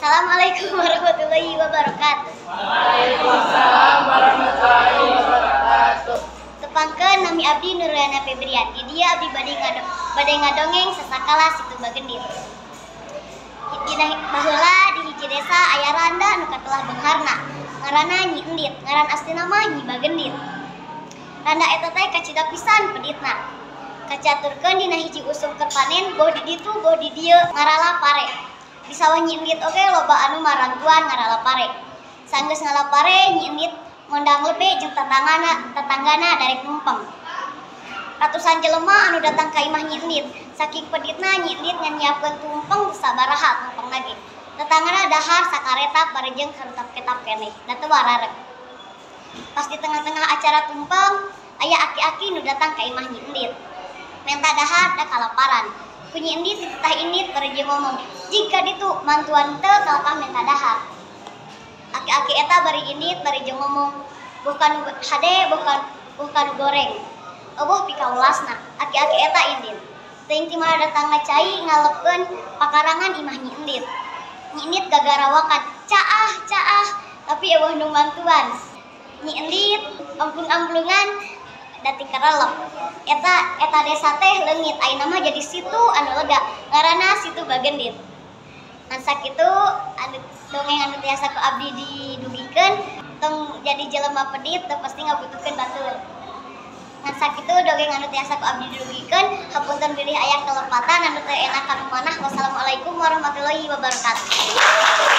Assalamualaikum warahmatullahi wabarakatuh. Waalaikumsalam warahmatullahi wabarakatuh. Tepangkeun, nami abdi Nurliana Febrianti. Dia abdi bade ngadongeng Sasakala Situ Bagendit. Dina baheula di hiji desa aya randa nu katelah beungharna. Ngaranna Nyi Endit, ngaran aslina mah Nyi Bagendit. Randa eta teh kacida pisan peditna. Kacaturkeun dina hiji usum keur panen, boh di ditu boh di dieu ngarala pare. Di sawah Nyi Endit oge loba anu marantuan ngarala pare. Sanggeus ngala pare, Nyi Endit ngondang lebe jeung tetanggana darek numpeng. Ratusan jelema anu datang ka imah Nyi Endit. Saking peditna, Nyi Endit ngan nyiapkeun tumpeng sabaraha tumpengna ge. Tetanggana dahar sakareta barejeng karutap-ketap keneh, da teu warareg. Pas di tengah-tengah acara tumpeng, aya aki-aki nu datang ka imah Nyi Endit. Menta dahar da kalaparan. Ku Nyi Endit dititah indit barejeng ngomong, "Jika ditu mantuan teu kalakah menta dahar." Aki-aki eta bari indit barejeng ngomong, "Boh kanu hade, boh kanu goreng. Eueuh pikaulasna." Aki-aki eta indit. Teuing ti mana datangna cai ngalepkeun pakarangan imah Nyi Endit. Nyi Endit gagarawakan, "Caah, caah," tapi eueuh nu mantuan. Nyi Endit amplung-amplungan da tikarelep. Eta eta desa teh leungit, ayeuna mah jadi situ anu lega, ngaranna Situ Bagendit. Ngan sakitu anu dongeng anu tiasa ku abdi didugikeun, tong jadi jelema pedit teu pasti ngabutuhkeun batur. Ngan sakitu dongeng anu tiasa ku abdi didugikeun, hapunten bilih aya kelepatan anu teu enak kanu manah. Wassalamualaikum warahmatullahi wabarakatuh.